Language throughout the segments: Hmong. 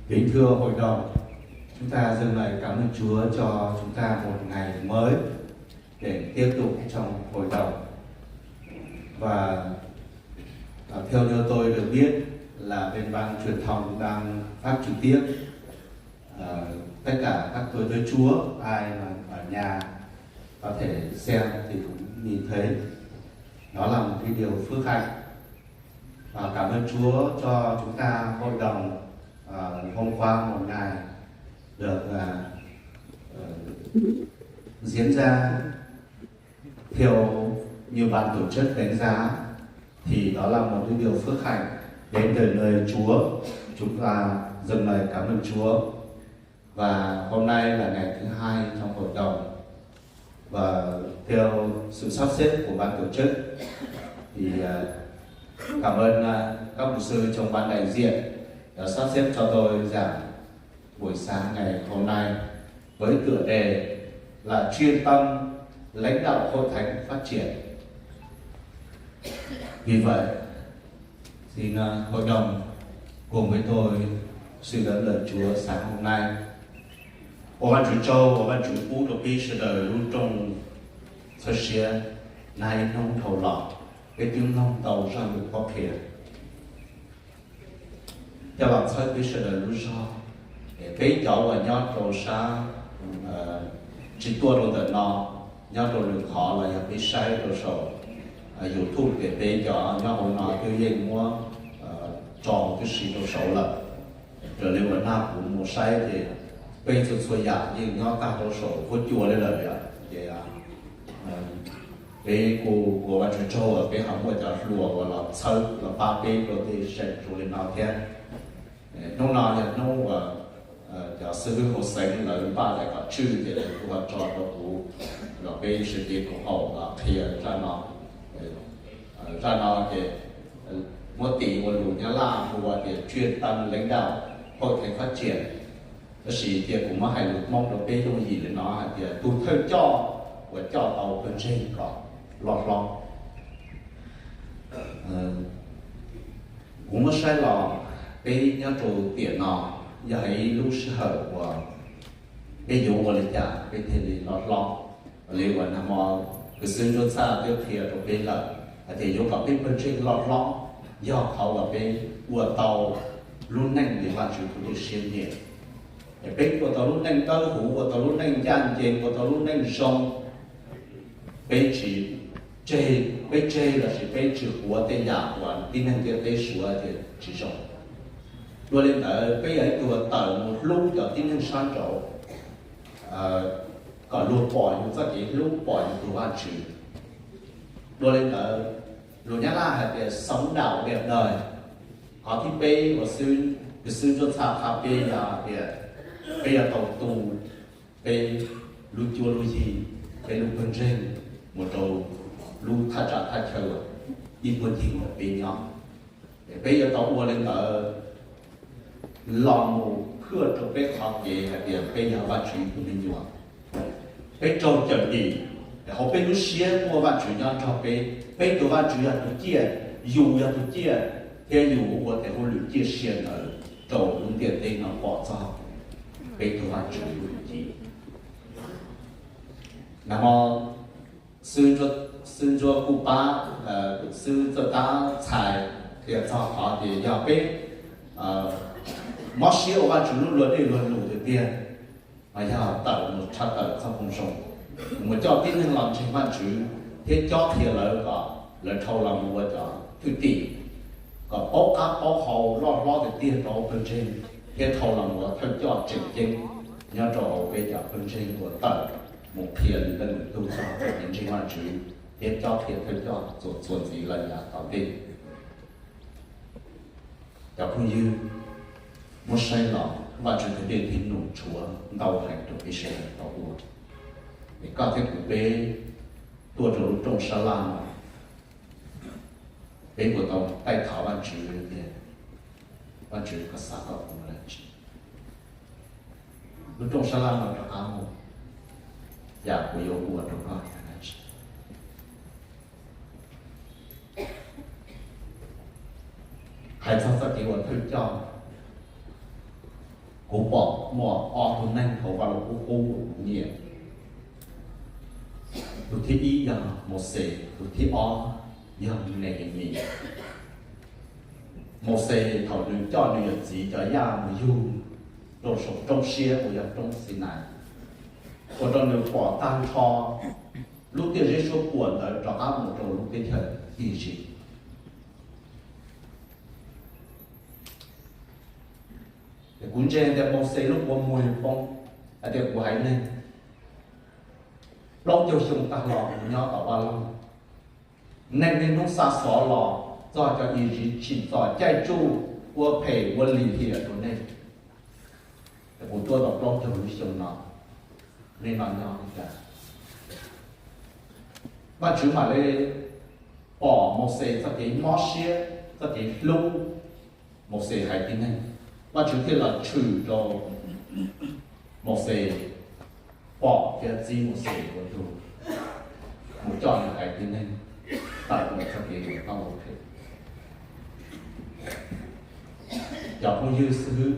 Kính thưa hội đồng, chúng ta dừng lại cảm ơn Chúa cho chúng ta một ngày mới để tiếp tục trong hội đồng. Và à, theo như tôi được biết là bên ban truyền thông đang phát trực tiếp. À, tất cả các tôi tớ Chúa, ai mà ở nhà có thể xem thì cũng nhìn thấy. Đó là một cái điều phước hạnh. Và cảm ơn Chúa cho chúng ta hội đồng à, hôm qua một ngày được à, ờ, diễn ra theo như ban tổ chức đánh giá thì đó là một cái điều phước hạnh đến từ nơi Chúa. Chúng ta dâng lời cảm ơn Chúa. Và hôm nay là ngày thứ hai trong hội đồng. Và theo sự sắp xếp của ban tổ chức thì à, cảm ơn à, các mục sư trong ban đại diện đã sắp xếp cho tôi giảng buổi sáng ngày hôm nay với tựa đề là Chuyên tâm lãnh đạo hội thánh phát triển. Vì vậy, xin à, hội đồng cùng với tôi suy gẫm lời Chúa sáng hôm nay. Ua Vaj Tswv tsaug, ua Vaj Tswv pub rau peb sawv daws lub rooj txhawb siab, nais hnub dhau los peb twb mloog tau zaj lus qhuab qhia coj los txhawb peb sawv daws lub zog. Peb cov uas nyob rau sab tsis tuaj rau ntawm no, nyob rau lwm qhov los yog peb saib rau saum YouTube ces peb cov nyob hauv no twb yeej muab tso huv tib si rau saud lawm. Raws li uas nag kuv mus saib ces peb txhua txhua yam yeej nyob tag rau saum huab cua li lawm yom. Ces peb kuj ua Vaj Tswv tsaug uas peb ho muaj cov hluas uas los txhawb los pab peb rau tej seem zoo li no thiab. Hnub no yog hnub uas cov xib hwb hauv xeev lawv npaj daim kom tswj ces lawv kuj ho tso rau kuv los peb sawv cev koom haum los qhia zaj no. Zaj no ces muab tis ua lus Nyab Laj hu ua tias Chuyên tâm lãnh đạo hội thánh phát triển. Tab sis tias kuv muab hais lus Hmoob rau peb yooj yim li no hais tias tus thawj coj uas coj tau pawg ntseeg kom loj hlob. Kuv muab saib los peb nyob rau tiam no yog ib lub sij hawm uas peb yuav ua li cas peb thiaj li loj hlob. Li uas nag hmo kwv xib Ntsuab Txhaj twb qhia rau peb lawm hais tias yuav kom peb pawg ntseeg loj hlob yog qhov uas peb ua tau lub neej li Vaj Tswv tus siab nyiam. Peb ua tau lub neej dawb huv, ua tau lub neej ncaj ncees, ua tau lub neej zoo, peb tsis tseg, peb tseg lossis peb tsis huav tej yam uas tib neeg ntiaj teb suav tias tsis zoo. Dua li ntawd peb yog ib tug uas tawm mus hlub cov tib neeg sab nraud kom luag pom yus txoj kev hlub, pom yus tus Vaj Tswv. Dua li ntawd lus Nyab Laj hais tias sống đạo đẹp đời. Qhov thib peb uas kwv xib Ntsuab Txhaj qha peb yog tias peb yuav tau tu peb lub cuab lub yig, peb lub pawg ntseeg mus rau lub thaj tsam thaj chaw ib puag ncig uas peb nyob. Peb yuav tau ua li ntawd los mus phwj rau peb qhov kev hais tias peb yog Vaj Tswv tus me nyuam. Peb raug cawm dim, hauv peb lub siab muaj Vaj Tswv nyob nrog peb, peb tus Vaj Tswv yog tus ciaj, yus yog tus ciaj, thiab yus ua tes hauj lwm ciaj sia ntawd rau lub ntiaj teb no pom txog peb tus Vaj Tswv lub hwj chim. Nag hmo xib Ntsuab kuj pab, xib Ntsuab Tab txhais qhia txog qhov tias yog peb mob siab ua Vaj Tswv lub luag dej luag lus tiag tiag, mas yog tawm mus tshaj tawm txoj moo zoo, mus coj tib neeg los ntseeg Vaj Tswv thiab cob qhia lawv kom lawv dhau los mus ua cov thwj tim, kom paub qab paub hau loj hlob tiag tiag rau hauv pawg ntseeg thiab dhau los mus ua thawj coj tseem ceeb nyob rau hauv peb cov pawg ntseeg uas tawm mus qhia lwm leej lwm tug txog kev ntseeg Vaj Tswv thiab cob qhia thawj coj txuas txuas ntxiv lawm yav tom ntej. Cov phooj ywg, muab saib los Vaj Tswv tus dej thiab num tshuav ntau heev rau peb sawv daws tau ua. Es koj thiab kuv peb tuaj rau lub rooj sab laj no, peb puas tau taij thov Vaj Tswv tias, Vaj Tswv, koj xav kom kuv ua dab tsi? Lub rooj sab laj no rov qab mus, yam kuv yuav ua rau koj yog dab tsi? Hais txog txoj kev ua thawj coj, Kuv pom muaj ob tug neeg hauv Vaj Lug Kub qub uas kuv nyiam. Tus thib ib yog Mauxes, tus thib ob yog Nehemias. Mauxes thaum nws coj nws yawm txiv cov yaj mus yug rau saum roob siab uas yog roob Xinais, ua rau nws pom tag nrho lub tiaj zeb suab puam ntawd rov qab mus rau lub teb chaws Iziv. Kuv ntseeg tias Mauxes lub kua muag poob, hais tias kuv haiv neeg plaub caug xyoo tag los kuv nyob tom vaj loog, neej niaj hnub xa xov los txog cov Iziv tsim txom caij tsuj, ua phem ua lim hiam rau nej. Kuv tuaj tau plaub caug lub xyoo no, nej no nyob li cas? Vajtswv mam li pom Mauxes txoj kev mob siab, txoj kev hlub Mauxes haiv tib neeg. Vajtswv thiaj los tshwm rau Mauxes pom thiab txib Mauxes ua tus mus coj nws haiv tib neeg tawm ntawm txoj kev uas tau ua phem. Cov phooj ywg xib hwb,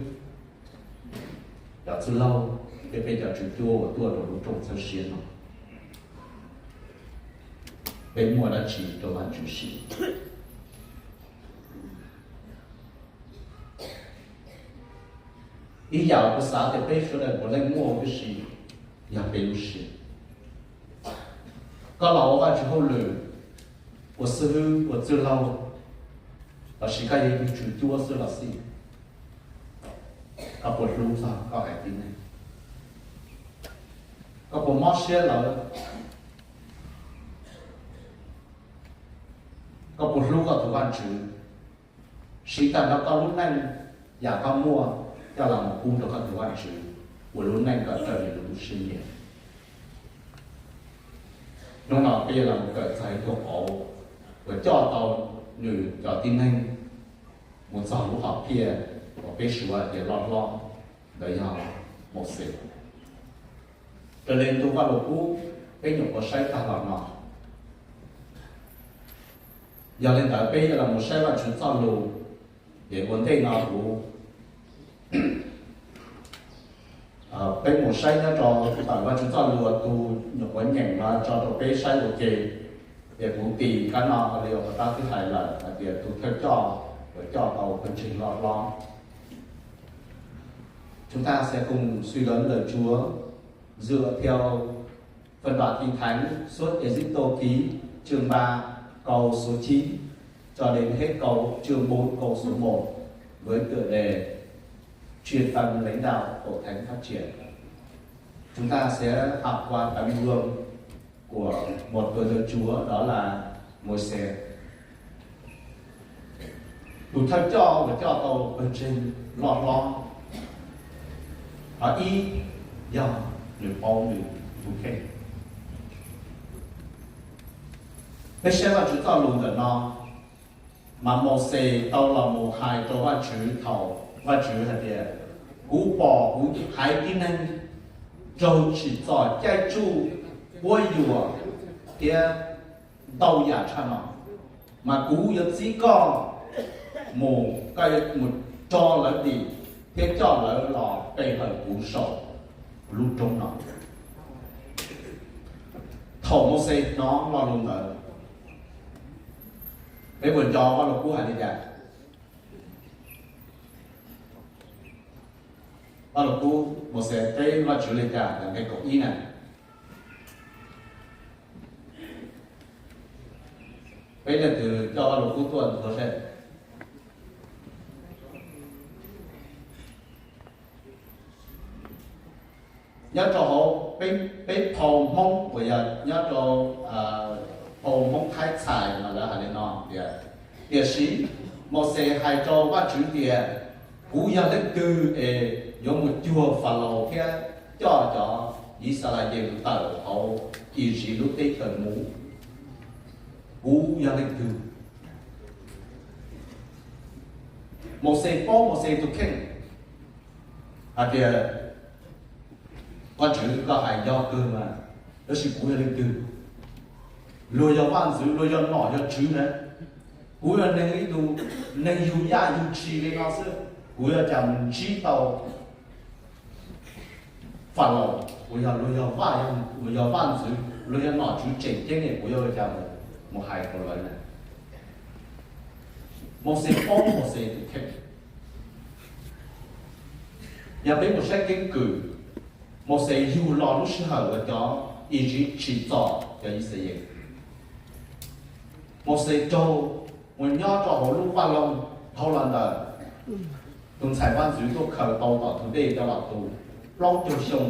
cov txwj laug, thiab peb cov tswv cuab uas tuaj rau lub rooj txhawb siab no, peb muaj dab tsi rau Vajtswv siv? Ib yam uas kuv xav tias peb sawv daws puav leej muaj huv tib si yog peb lub siab. Koj los ua Vajtswv hauj lwm, ua xib hwb, ua txwj laug, lossis koj yog ib tug tswv cuab xwb los xij, koj puas hlub txog koj haiv tib neeg? Koj puas mob siab lawv? Koj puas hlub koj tus Vajtswv? Siv tag nrho koj lub neej, yam koj muaj, coj los mus pub rau koj tus Vajtswv ua lub neej kom raws li nws lub siab nyiam. Hnub no peb yuav los kawm txog ib tug qauv uas coj tau nws cov tib neeg mus txog lub hom phiaj uas peb suav tias loj hlob, ntawd yog Mauxes. Raws li ntu Vaj Lug Kub peb nyuam qhuav saib tag los no, yog li ntawd peb yuav los mus saib Vajtswv txoj lus. Ces ua ntej no kuv, peb mus saib nyob rau tawm Vajtswv txoj lus tus nyuam qhuav nyeem no tso rau peb saib ua ke. Ces kuv tis kab no li uas pov tab twb hais lawm hais tias tus thawj coj uas coj tau pawg ntseeg loj hlob. Chúng ta sẽ cùng suy gẫm lời Chúa dựa theo phần đoạn Kinh Thánh Xuất Ê-díp-tô ký chương ba câu số chín cho đến hết câu chương bốn câu số một với tựa đề Truyền tâm lãnh đạo Hội Thánh phát triển. Chúng ta sẽ học qua tấm gương của một người dân Chúa đó là Môi-se. Tus thawj coj uas coj tau pawg ntseeg loj hlob, qhov ib yog nws paub nws tus kheej. Peb saib Vajtswv txoj lus ntawm no, mas Mauxes tau los mus hais rau Vajtswv thaum Vajtswv hais tias, kuv pom kuv haiv tib neeg raug tsim txom caij tsuj, quab yuam thiab ntau yam tshaj no, mas kuv yuav txib koj mus, koj yuav mus tso lawv dim thiab coj lawv los pe hawm kuv saum lub roob no. Thaum Mauxes hnov lo lus ntawd, peb puas nco Vaj Lug Kub hais li cas? Vaj Lug Kub, Mauxes teb Vajtswv li cas ntawm nqe kaum ib na? Peb leej twg coj Vaj Lug Kub tuaj nthuav seb. Nyob rau hauv peb phau Hmoob uas yog nyob rau phau Hmoob Thaib Txhais no lawv hais li no tias, tiam sis Mauxes hais rau Vajtswv tias, kuv yog leej twg es yuav mus cuag Falaus thiab coj cov Yixalayees tawm hauv Iziv lub teb chaws Muv? Kuv yog leej twg? Mauxes paub Mauxes tus kheej hais tias, Vajtswv, koj hais yog kawg mas, tab sis kuv yog leej twg? Luag yog vaj ntxwv, luag yog nom yog tswv na, kuv yog neeg ib tug neeg yug yaj yug tshis li no xwb, kuv yuav cas mus ntsib tau Falaus, uas yog, luag yog vaj, yog vaj ntxwv, luag yog nom tswv tseem ceeb, kuv yuav ua cas mus hais rau lawv na? Mauxes paub Mauxes tus kheej. Yog peb mus saib keeb kwm, Mauxes yug los lub sij hawm uas cov Iziv tsim txom cov Yixalayees. Mauxes raug mus nyob rau hauv lub vaj loog dhau los ntawm tus ntxhais vaj ntxwv tuaj khaws tau tom tus dej coj los tu, plaub caug xyoo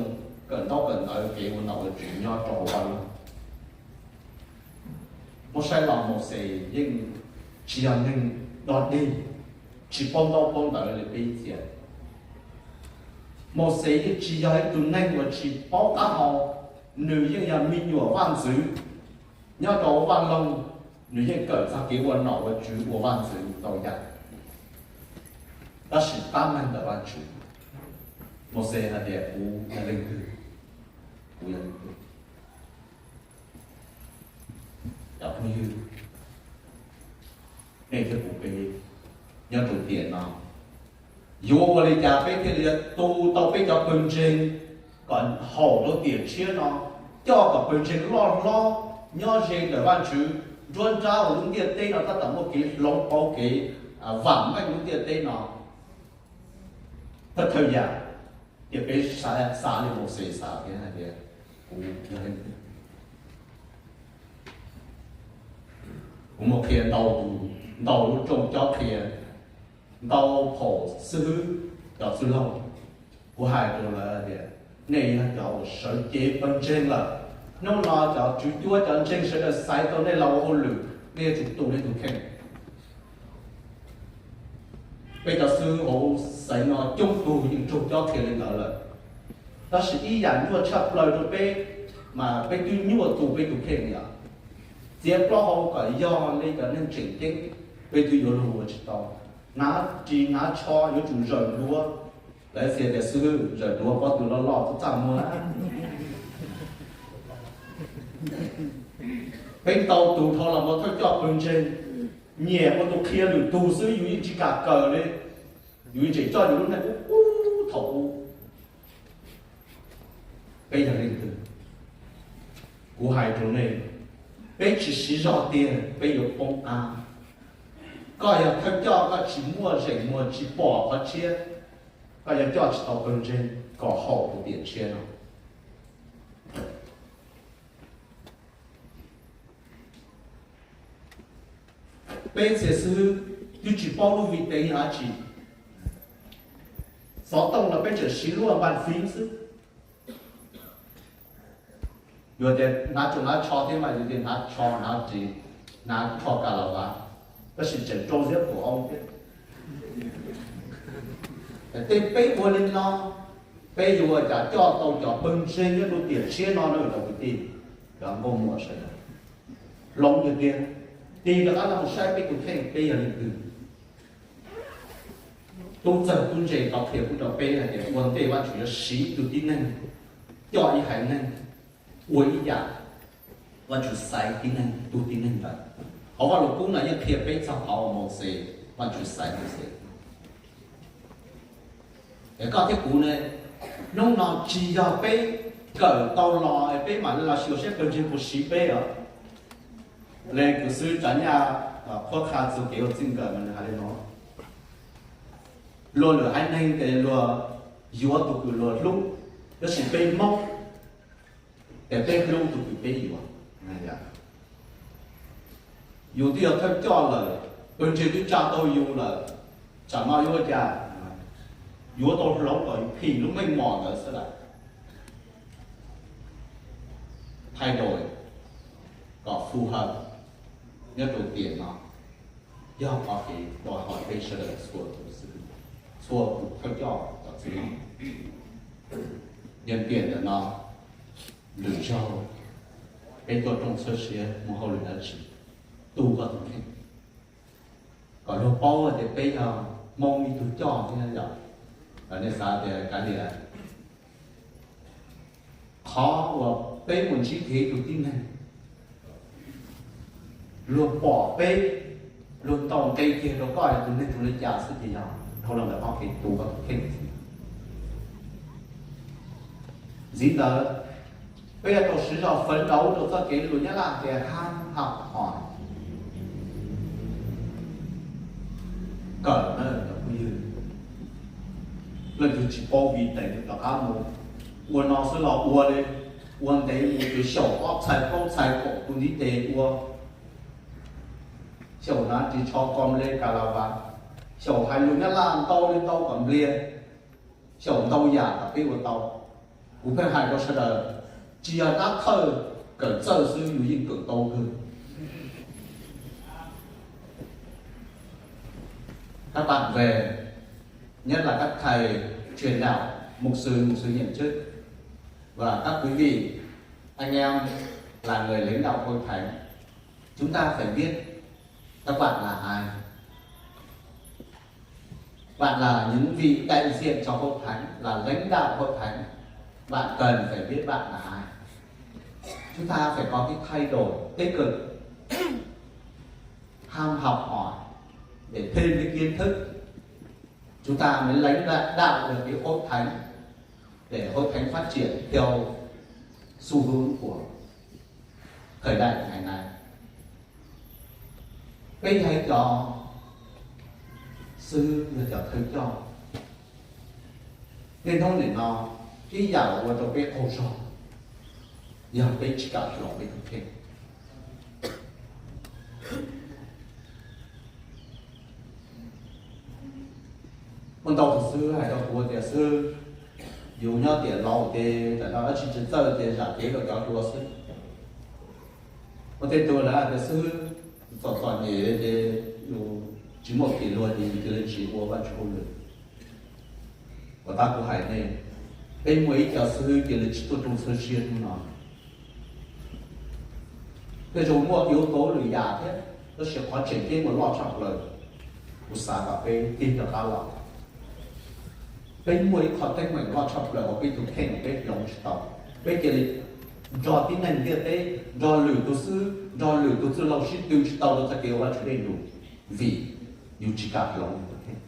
kawm ntaub kawm ntawv kev ua nom ua tswv nyob rau hauv vaj loog. Muab saib los Mauxes yeej tsis yog neeg dog dig, tsis paub ntaub paub ntawv li peb txhia. Mauxes yeej tsis yog ib tug neeg uas tsis paub qab hau, nws yeej yog me nyuam vaj ntxwv nyob rau vaj loog, nws yeej kawm txog kev ua nom ua tswv ua vaj ntxwv ntau yam. Tab sis tab meeg ntawm Vajtswv, Mauxes hais tias kuv yog leej twg? Kuv yog leej twg? Cov phooj ywg, nej thiab kuv peb nyob rau tiam no, yuav ua li cas peb thiaj li tu tau peb cov pawg ntseeg kom haum rau tiam tshiab no, coj kom pawg ntseeg loj hlob nyob ze ntawm Vajtswv nruab nrab hauv lub ntiaj teb no tab tom muaj kev hloov pauv kev vam meej lub ntiaj teb no? Thawj thawj yam, ces peb xav li Mauxes xav thiab hais tias, kuv yog leej twg? Kuv mus qhia ntau tus, ntau lub rooj cob qhia, ntau phaum xib hwb, cov txwj laug, kuv hais rau lawv tias nej yog cov uas sawv cev pawg ntseeg lawm. Hnub no cov tswv cuab cov ntseeg sawv daws xaiv tau nej los ua hauj lwm, nej yuav tsum tu nej tus kheej. Peb cov xib hwb hauv xeev no coob tug yeej raug cob qhia li ntawd lawm, tab sis ib yam nyuaj tshaj plaws rau peb, mas peb twb nyuaj tu peb tus kheej yom. Txiav plaub hau kom yog li cov neeg tseem ceeb, peb twb yuav luag ua tsis tau. Hnav ris hnav tsho yuav tsum zawm duav, lawv txia tias xib hwb zawm duav pob tw loj loj txaj muag. Peb ntau tus dhau los ua thawj coj pawg ntseeg, nyiam ua tus qhia lwm tug xwb, yus yeej tsis kam kawm li, yus yeej tseem coj yus lub neej ub ub thaum ub. Peb yog leej twg? Kuv hais rau nej, peb tsis siv zog tiag peb yuav poob qab. Koj yog thawj coj koj tsis muaj zeem muag tsis pom qhov tshiab, koj yuav coj tsis tau pawg ntseeg kom haum rau tiam tshiab no. Peb txhia xib hwb twb tsis paub lub vim teev yog dab tsi. Xov tooj los peb tseem siv luaj npaj fiv xwb. Yus tias hnav tsoos hnav tsho thiab mas yus tias hnav tsho hnav ris, hnav tsho kas las vas, tab sis tseem rau ziab pum au thiab. Tej peb ua li no, peb yuav ua cas coj tau cov pawg ntseeg nyob rau tiam tshiab no na cov kwv tij, cov nkauj muam sawv daws? Hloov tiag tiag, tig rov qab los saib peb tus kheej peb yog leej twg. Tub txawg tub ntse tau qhia pub rau peb hais tias ua ntej Vajtswv yuav siv ib tug tib neeg, coj ib haiv neeg ua ib yam, Vajtswv xaiv tib neeg, tus tib neeg ntawd. Hauv Vaj Lug Kub no yeej qhia peb txog qhov uas Mauxes, Vajtswv xaiv Mauxes. Es koj thiab kuv ne, hnub no tsis yog peb kawm tau los es peb mam li los xyuas seb pawg ntseeg puas siv peb os. Le kuv xwb tsav nyaj qhuab qha txug kev ua txij nkawm mas nws hais li no: luag lwm haiv neeg ces luag yuav tus kws luag hlub, tab sis peb Hmoob ces peb hlub tus kws peb yuav. Yus twb yog thawj coj lawm, pawg ntseeg twb tsa tau yus lawm, tsam no yuav ua cas? Yuav tau hloov kom yus phim lub meej mom ntawd xwb lawm. Thaij daus kom phù hợp nyob rau tiam no, yog qhov kev đòi hỏi peb sawv daws txhua tus xwb, txhua tus thawj coj cov txwj laug. Nyob tiam ntawm no, lwm zaug peb tuaj rooj txhawb siab muaj hauj lwm dab tsi, tu koj tus kheej kom luag paub tias peb yog Hmoob ib tug coj thiab yom. Nej xav tias kav liam, qhov uas peb mus ntsib kiag ib tug tib neeg, luag pom peb, luag ntaus nqe kiag rau koj yog tus neeg zoo li cas xwb ces yog dhau los ntawm qhov kev tu koj tus kheej xwb. Ntxiv ntawd, peb yuav tau siv zog phấn đấu rau txoj kev lus Nyab Laj tias ham học hỏi. Kawm na cov phooj ywg, leej twg tsis paub vim tes rov qab mus ua no xwb los ua li, ua ntev mus ces xyaum ob txhais plaub txhais kaum tus ntiv tes ua, xyaum hnav ris tsho kom nplej kas las vas, xyaum hais lus Nyab Laj ntau li ntau kom npliag, xyaum ntau yam kom peb ua tau. Kuv pheej hais rau sawv daws, tsis yog dab thawj kawm txawj xwb, yus yeej kawm tau kawg. Các bạn về, nhất là các thầy truyền đạo, mục sư, mục sư nhiệm chức, và các quý vị, anh em là người lãnh đạo hội thánh, chúng ta phải biết các bạn là ai. Bạn là những vị đại diện cho hội thánh, là lãnh đạo hội thánh. Bạn cần phải biết bạn là ai. Chúng ta phải có cái thái độ tích cực, ham học hỏi để thêm cái kiến thức. Chúng ta mới lãnh đạo được cái hội thánh, để hội thánh phát triển theo xu hướng của thời đại ngày nay. Peb yog ib cov xib hwb, yog cov thawj coj. Niaj hnub nim no, ib yam ua rau peb qaug zog yog peb tsis kam hloov peb tus kheej. Muaj ntau tus xib hwb hais rau kuv tias, xib hwb, yus nyob tiam laus ces tam no dab tsi tsis txawj ces zam kev rau cov hluas xwb. Muaj tej tug lawv hais tias, xib hwb, txom txom nyem ces yus tsis muaj kev luag ces yus cia li tsis ua Vajtswv hauj lwm. Uas tab kuv hais nej, peb muaj ib co xib hwb cia li tsis tuaj rooj txhawb siab hnub no. Tej zaum muaj yuav tau lwm yam thiab, tab sis qhov tseem ceeb uas loj tshaj plaws, kuv xav kom peb tig rov qab los. Peb muaj ib qho teeb meem loj tshaj plaws uas peb tus kheej peb hloov tsis tau. Peb cia li nrog tib neeg ntiaj teb, nrog lwm tus xib hwb, nrog lwm tus txwj laug sib tw tsis tau rau txoj kev ua Vajtswv dej num, vim yus tsis kam hloov yus tus kheej.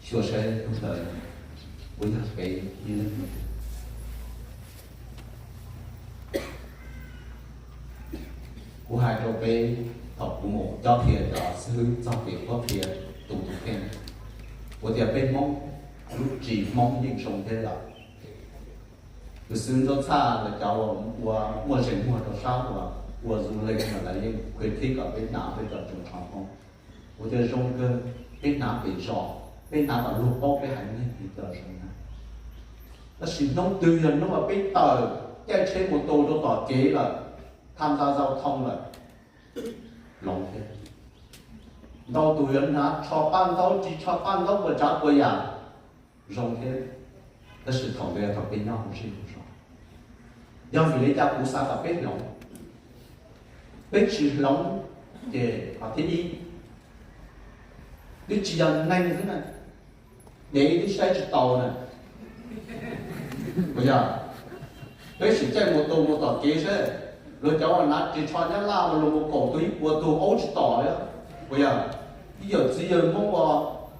Xyuas saib hnub ntawd puas yog peb ib leeg. Kuv hais rau peb thaum kuv mus cob qhia cov xib hwb txog kev qhuab qhia tu tus kheej, kuv tias peb Hmoob lub ris Hmoob yeej zoo thiab lawm. Tus xib hwb Ntsuab Txhaj lawv cov uas ua muaj zeem muag rau sab uas ua du lịch no lawv yeej khuyến khích kom peb hnav peb cov tsoos tsho Hmoob. Kuv tias zoo kawg, peb hnav pem zos, peb hnav kom luag paub peb haiv neeg li cov zoo na. Tab sis hnub twg yog hnub uas peb tawm caij tsheb mus tus rau tom kev lawm, tham gia giao thông lawm, hloov thiab. Ntau tus yuav hnav tsho paj ntaub, ris tsho paj ntaub puas tsav puas yam, zoo thiab. Tab sis thaum ntawd yog thaum peb nyob hauv zej hauv zos. Yog vim li cas kuv xav kom peb hloov? Peb tsis hloov ces qhov thib ib, twb tsis yog neeg xwb na, dev twb saib tsis taus na. Puas yog? Peb sim caij mus tus mus tom kev seb, luag cov uas hnav ris tsho Nyab Laj uas luag mus kaum tus ib puas tus aub tsis tom li. Puas yog? Ib yawm txiv yawg Hmoob uas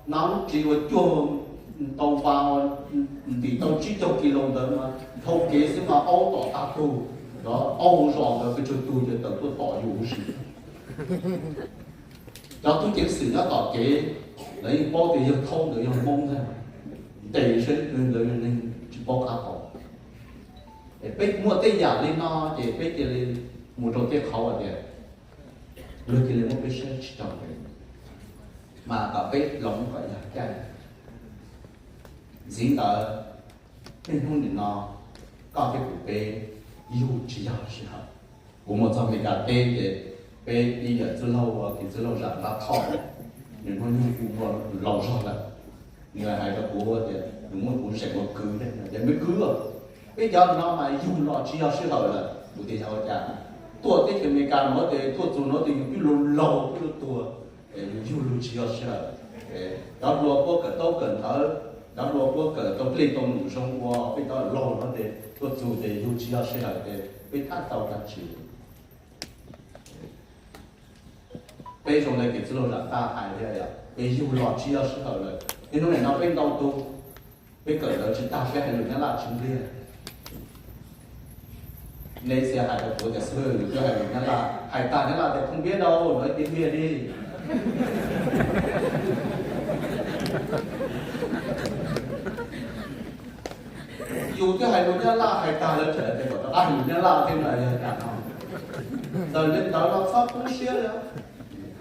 hnav lub ris uas cuag tau vas, ntim tau tsib caug kis lus ntawd mas dhau kev xwb mas aub tom tag tug, cov aub hauv zos ntawd pes tsawg tug ces tawm tuaj tom yus huv si. Cov tub ceev xwm nyob tom kev, lawv yeej paub tias yawg thaub ntawd yog Hmoob ntag, ntes seb ntawd yog neeg tsis paub qab hau. Peb muaj tej yam li no ces peb cia li mus rau tej qhov uas tias luag cia li muab peb saib tsis taus li, mas kom peb hloov kom yog caij. Ntxiv ntawd, niaj hnub nim no koj thiab kuv peb yug tsis yog sij hawm. Kuv mus txog Amelikas teb ces peb ib yawm txwj laug ua kev txwj laug zam ntab thoj, nws muaj nyuj kuj muaj laus zog lawm. Nws hais rau kuv tias nws muab kuv zeem ua kwv thiab, tias me kwv, peb cov no mas yug los tsis yog sij hawm lawm. Kuv tias yog ua cas? Tuaj teb chaws Amelikas no ces tuaj txug no ces yus twb laus laus twb tuag, yus yug los tsis yog sij hawm. Cov hluas puab kawm taub kawm ntawv, cov hluas puab kawm tau dlej tau num zoo ua peb cov laus no ces tuaj txug ces yug tsis yog sij hawm ces peb thab tau dab tsi? Peb zoo le kev txwj laug zam taj hais tias, peb yug los tsis yog sij hawm lawm, niaj hnub nim no peb ntau tus, peb kawm ntawv tsis tag, peb hais lus Nyab Laj tsis npliag. Nej txia hais rau kuv tias, xib hwb, koj hais lus Nyab Laj, hais tag Nyab Laj tias không biết đâu, nói tiếng Việt đi. Yus twb hais lus Nyab Laj hais tag lawv tseem tias kom rov qab hais lus Nyab Laj thiab no yog cas no. Txawm li ntawd los txhob kub siab li,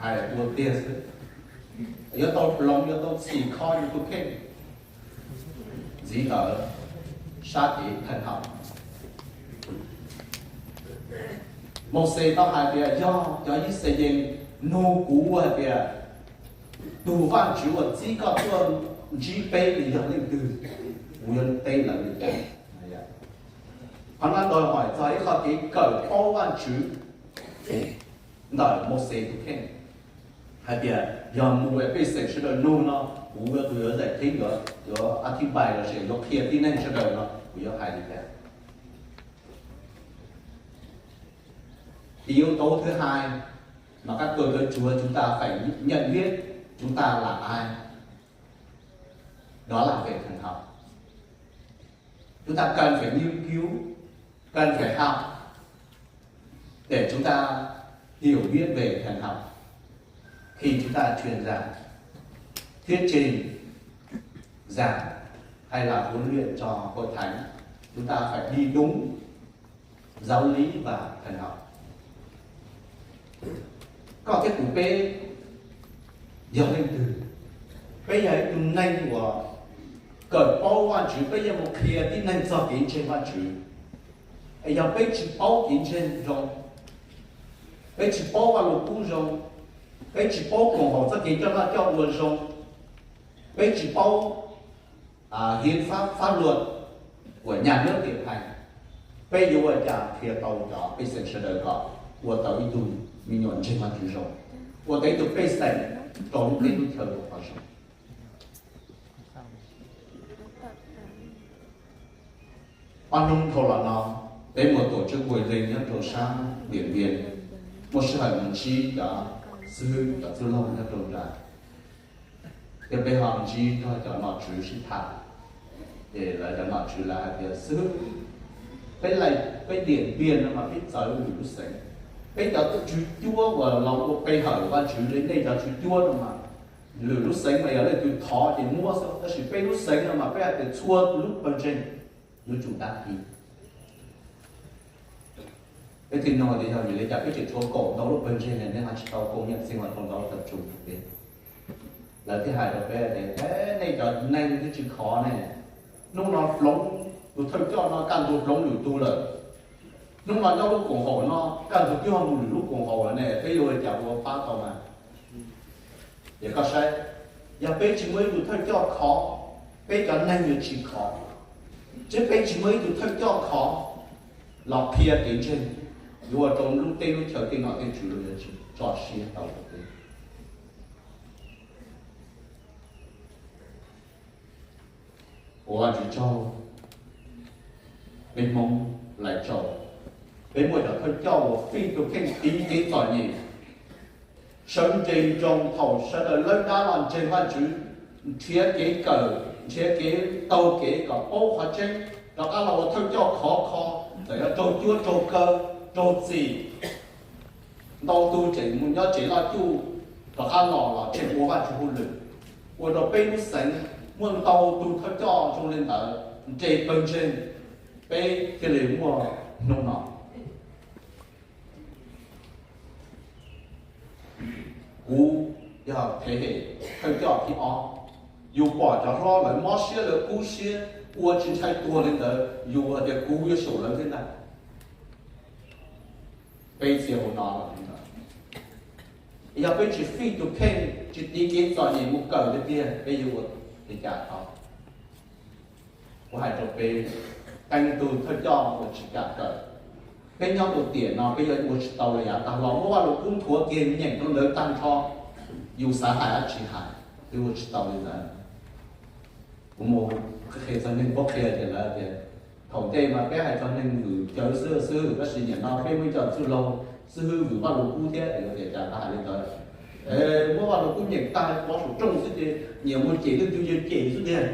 hais ua tiag xwb. Yuav tau hloov, yuav tau txhim kho yus tus kheej. Ntxiv ntawd, sab kev theej haum. Mauxes tau hais tias yog cov Yixalayees nug kuv hais tias, tus Vajtswv uas txib koj tuaj ntsib peb nws yog leej twg, kuv yuav teb lawv li cas? Qhov no đòi hỏi txog ib qho kev kawm paub Vajtswv ntawm Mauxes tus kheej, hais tias yog mus es pej xeem sawv daws nug no, kuv yuav tus yuav giải thích, yuav, yuav a thib npais los sis yuav qhia tib neeg sawv daws no kuv yuav hais li cas. Thì yếu tố thứ hai mà các cơ đốc chúa chúng ta phải nhận biết chúng ta là ai. Đó là về thần học. Chúng ta cần phải nghiên cứu, cần phải học để chúng ta hiểu biết về thần học. Khi chúng ta truyền giảng, thuyết trình, giảng hay là huấn luyện cho hội thánh, chúng ta phải đi đúng giáo lý và thần học. Koj thiab kuv peb yog leej twg? Peb yog ib tug neeg uas kawm paub Vajtswv, peb yuav mus qhia tib neeg txog kev ntseeg Vajtswv. Es yog peb tsis paub kev ntseeg zoo, peb tsis paub Vaj Lug Kub zoo, peb tsis paub koom haum txoj kev coj noj coj ua zoo, peb tsis paub hiến pháp, pháp luật của nhà nước hiện hành, peb yuav ua cas qhia tau cov pej xeem sawv daws kom ua tau ib tug me nyuam ntseeg Vajtswv zoo, ua tau ib tug pej xeem rau lub teb lub chaw rau qhov zoo? Ob hnub dhau los no, peb muaj tổ chức hội linh nyob rau sab Điện Biên, muaj sij hawm mus ntsib cov xib hwb, cov txwj laug nyob rau nram, thiab peb ho ntsib nrog cov nom tswv sib tham. Ces lawv cov nom tswv lawv hais tias, xib hwb, peb, peb Điện Biên no mas peb txawv lwm lub xeev. Peb cov tswv cuab uas los ua pe hawm Vajtswv li nej cov tswv cuab no mas, lwm lub xeev mas yog leej twg thov ces muab xwb, tab sis peb lub xeev no mas peb hais tias txhua lub pawg ntseeg yuav tsum đăng ký. Peb thiaj nug tias yog vim li cas peb tseem tshuav kaum ntau lub pawg ntseeg nej ho tsis tau công nhận sinh hoạt tôn giáo tập trung peb? Lawv thiaj hais rau peb tias, nej cov neeg twb tsis khov ne, hnub no hloov, tus thawj coj no kaj ntug hloov lwm tus lawm. Hnub no nyob lub koom haum no kaj ntug twb ho mus lwm lub koom haum lawm ne, peb yuav ua cas ua pab tau mas? Ces koj saib, yog peb tsis muaj ib tug thawj coj khov, peb cov neeg yuav tsis khov. Tsis, peb tsis muaj ib tug thawj coj khov los qhia kev ntseeg, yuav ua rau lub teb lub chaw tej nom tej tswv yuav tsis tso siab tau rau peb. Ua Vajtswv tsaug, peb Hmoob Lai Châu, peb muaj cov thawj coj uas fij tus kheej tiv kev txom nyem, sawv ntsees nroos thaum sawv daws lawb dab los ntseeg Vajtswv, nrhiav kev kawm, nrhiav kev taug kev kom paub qhov tseeb, rov qab los ua thawj coj khov kho, txawm yog raug cuab raug kaw, raug txim. Ntau tus tseem mus nyob tsev loj cuj, rov qab los los tseem ua Vajtswv hauj lwm, ua rau peb lub xeev muaj ntau tus thawj coj zoo li ntawd nres pawg ntseeg, peb thiaj li muaj hnub no. Kuv yog thế hệ thawj coj thib ob. Yus pom cov hlob lawv mob siab, lawv kub siab, ua tsis ntshai tuag li ntawd, yus hais tias kuv yuav saum lawv thiab ntag. Peb txia hauv no los li ntawd, yog peb tsis fij tus kheej, tsis tiv kev txom nyem mus kawm tiag tiag, peb yuav ua li cas tau? Kuv hais rau peb, qee tus thawj coj uas tsis kam kawm, peb nyob rau tiam no peb yuav ua tsis tau li yav tag los, muab Vaj Lug Kub nthuav kiag nyeem rau ntawd tag nrho, yus xav hais dab tsi hais, peb ua tsis tau li ntawd. Kuv mus qhia txog neeg paub qhia tias lawv tias, thaum ntej mas peb hais txog neeg vwm cawv xwb xwb, tab sis nim no peb muaj ib co txwj laug, xib hwb vwm Vaj Lug Kub thiab, yuav tias cas tau hais li ntawd. Muab Vaj Lug Kub nyeem tag pov saum rooj xwb ces nyias mus cem leej twg ces cem xwb tiag.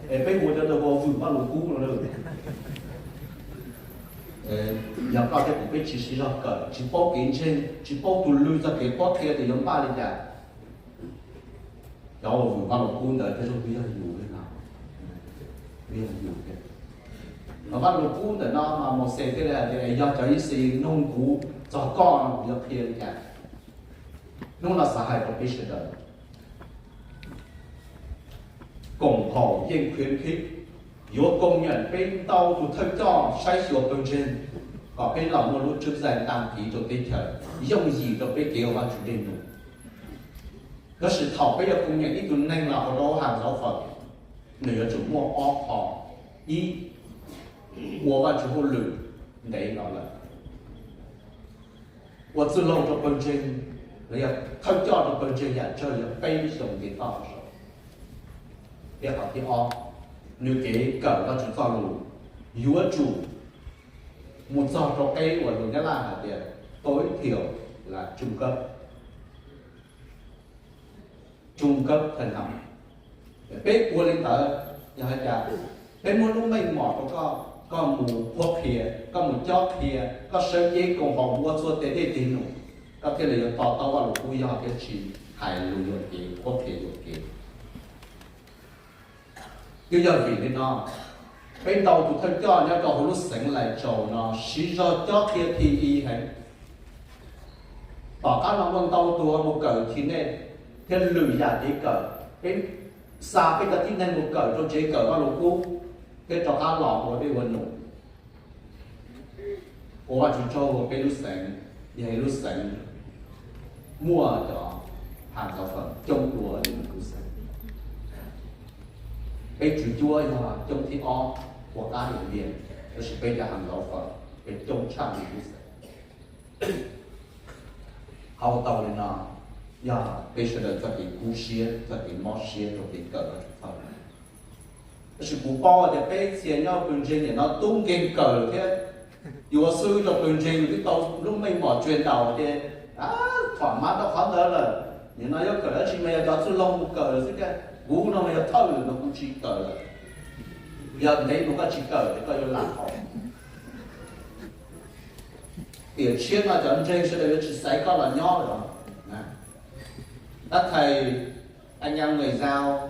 Es peb hu cov ntawd ua vwm Vaj Lug Kub no. Yog koj thiab kuv peb tsis siv zog kawm, tsis paub kev ntseeg, tsis paub tus lw txog kev qhuab qhia ces yuav npaj li cas? Cov uas vwm Vaj Lug Kub ntawd tej zaum twb yog yus li no, twb yog yus thiab. Mas Vaj Lug Kub ntawm no mas Mauxes thiaj li hais tias, yog cov Yixayees nug kuv txog koj no kuv yuav qhia li cas? Hnub no xav hais rau peb sawv daws, koom haum yeej khwv khib, yuav koom nyam peb ntau tus thawj coj saib xyuas pawg ntseeg, kom peb los muaj lub tswb zais ntaag kiv rau teb chaws, yooj yim rau peb kev ua Vajtswv dej num. Tab sis thaum peb yuav koom nyam ib tug neeg los ua rau hav zauv fawm, nws yuav tsum muaj ob qho. Ib, ua Vajtswv hauj lwm ntev los lawm, ua txwj laug rau pawg ntseeg, los yog thawj coj rau pawg ntseeg yam tsawg yog peb lub xyoo nce toj saud. Thiab qhov thib ob, nws kev kawm Vajtswv txoj lus yuav tsum mus txog rau peb uas lus Nyab Laj hais tias tối thiểu là trung cấp, trung cấp thần học. Peb ua li ntawd yog hais tias peb muab lub meej mom rau koj, koj mus qhuab qhia, koj mus cob qhia, koj sawv cev koom haum ua txhua tes dej tes num, koj thiaj li yuav to taub Vaj Lug Kub yog thiab tsis hais lus yuam kev, qhuab qhia yuam kev. Twb yog vim li no, peb ntau tus thawj coj nyob rau hauv lub xeev Lais Tsaus no siv zog cob qhia thim i heev. Tom qab no muaj ntau tus mus kawm thim nej thiab lwm yam kev kawm, peb xa peb cov tib neeg mus kawm rau tsev kawm Vaj Lug Kub, peb rov qab los ua dej ua num. Ua Vajtswv tsaug uas peb lub xeev yog ib lub xeev muaj cov hav zauv fawm coob dua lwm lub xeev. Peb tswv cuab yog coob thib ob ua qab Điện Biên, tab sis peb cov hav zauv fawm peb coob tshaj lwm lub xeev. Qhov uas tau li no yog peb sawv daws txoj kev kub siab, txoj kev mob siab rau kev kawm Vajtswv txoj lus. Tab sis kuv paub tias peb txhia nyob pawg ntseeg nim no tub nkeeg kawm thiab, yuav xwb rau pawg ntseeg twb tau lub meej mom tsuag ntaus ces thom mab rau qhov ntawd lawm. Nim no yuav kawm dab tsi mas yog cov txwj laug mus kawm lawm xwb, kuv no mas yog thawj lwm no kuv tsis kawm lawm. Yog ntev mus koj tsis kawm ces koj yuav lam haus. Tiam tshiab no cov ntseeg sawv daws yuav tsis xaiv koj los nyob lawm. Các thầy, anh em người Dao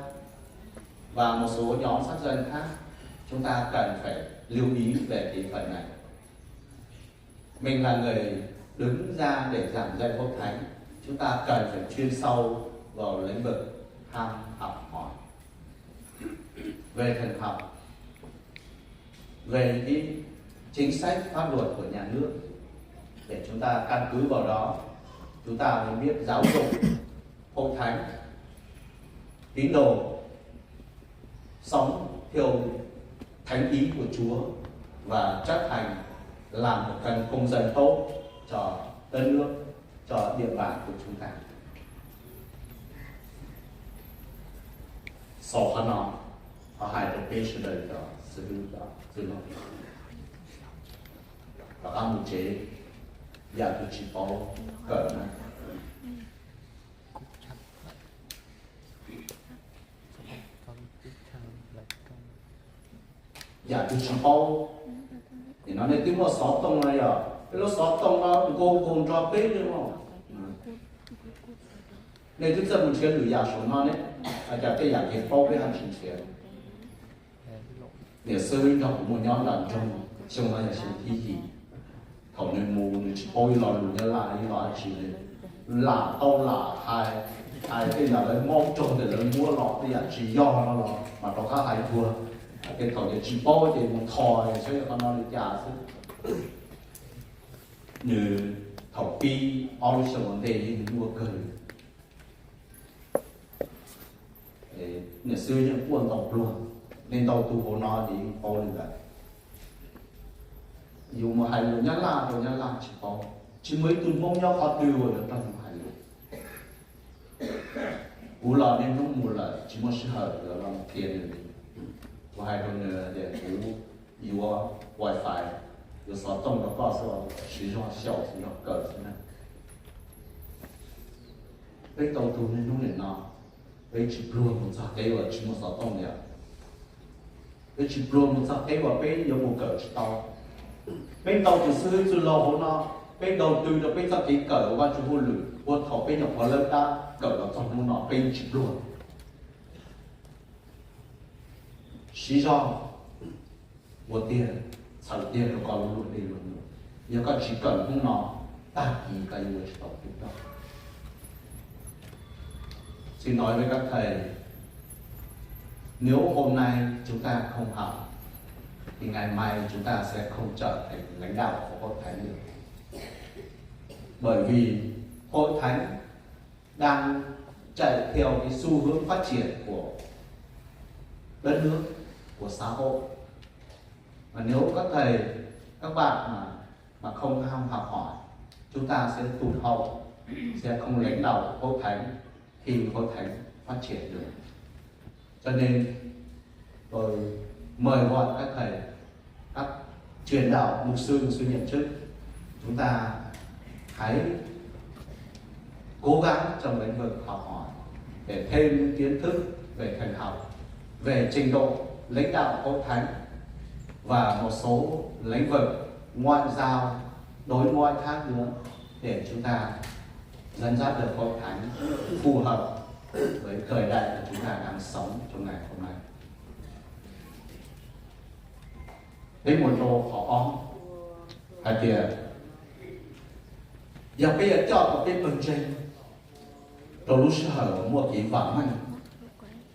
và một số nhóm pháp danh khác, chúng ta cần phải lưu ý về cái phần này. Mình là người đứng ra để giảng dạy hội thánh, chúng ta cần phải chuyên sâu vào lĩnh vực ham học hỏi về thần học, về cái chính sách pháp luật của nhà nước, để chúng ta căn cứ vào đó, chúng ta mới biết giáo dục hội thánh, tín đồ sống theo thánh ý của Chúa và chấp hành làm một con công dân tốt cho đất nước, cho địa bàn của chúng ta. Sau đó nó có hai cái page đây đó, sư hữu đó, sư hữu. Rov qab mus tsev, yam twg tsis paub kawm na. Yam twg tsis paub, nim no nej twb muaj xov tooj no yog peb lub xov tooj no nkaus nkaus nrog peb li no. Nej twb txawj mus nrhiav lwm yam saum no ne, cas tej yam kev paub peb ho tsis nrhiav. Niam xwb nrog kuv muaj nyob nram nroog, xyoo no yog xyoo thib yim. Thaum nws mus nws tsis paub ib lo lus Nyab Laj ib lo dab tsi li, lam tau lam hais, hais tej yam lawv maub raug ntawm lawv muab los tej yam tsis yog no los mas rov qab hais dua. Tej thaum ces tsis paub ces mus thov saib qhov no li cas xwb. Nws thaum pib ob lub xyoo ua ntej yeej muaj kawg. Niam xwb yeej quaj ntau pluag, nej ntau tus hauv no ces yeej paub li ntawd. Yus mus hais lus Nyab Laj rau Nyab Laj tsis paub, tsis muaj ib tug Hmoob nyob qhov twg uas yuav nrog yus hais lus. Kuv los niaj hnub mus lawm tsis muaj sij hawm yuav los qhia nws li. Kuv hais rau nws tias kuv yuav wifi, yuav xov tooj rau koj xwb, siv zog xyaum xwb, zog kawm xwb na. Peb tau tug niaj hnub nim no, peb tsis pluag mus txog qeb uas tsis muaj xov tooj li. Peb tsis pluag mus txog qeb uas peb yuav mus kawm tsis tau. Peb ntaus tus xib hwb txwj laug hauv no, peb ntaus tw rau peb txoj kev kawm uas Vaj Tswv hauj lwm ua thaum peb nyuam qhuav lawb tab kawm los txog hnub no peb tsis pluag. Siv zog ua tiag, txhawm tiag rau koj lub luag dej luag num. Yog koj tsis kawm hnub no, tag kis koj yuav ua tsis tau tus koj. Xin nói với các thầy, nếu hôm nay chúng ta không học, thì ngày mai chúng ta sẽ không trở thành lãnh đạo của Hội Thánh được. Bởi vì Hội Thánh đang chạy theo cái xu hướng phát triển của đất nước, của xã hội. Mà nếu các thầy, các bạn mà mà không ham học hỏi, chúng ta sẽ tụt hậu, sẽ không lãnh đạo hội thánh khi hội thánh phát triển được. Cho nên tôi mời gọi các thầy, các truyền đạo, mục sư, mục sư nhận chức, chúng ta hãy cố gắng trong lĩnh vực học hỏi để thêm những kiến thức về thần học, về trình độ lãnh đạo hội thánh và một số lĩnh vực ngoại giao, đối ngoại khác nữa để chúng ta dẫn dắt được hội thánh phù hợp với thời đại mà chúng ta đang sống trong ngày hôm nay. Peb mus rau qhov ob hais tias, yog peb yuav coj tau peb pawg ntseeg rau lub sij hawm uas muaj kev vam meej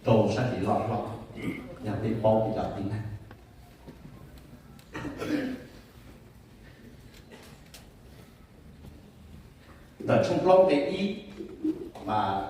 rau sab tid loj hlob, yog peb paub peb cov tib neeg. Ntawm tshooj plaub nqe ib mas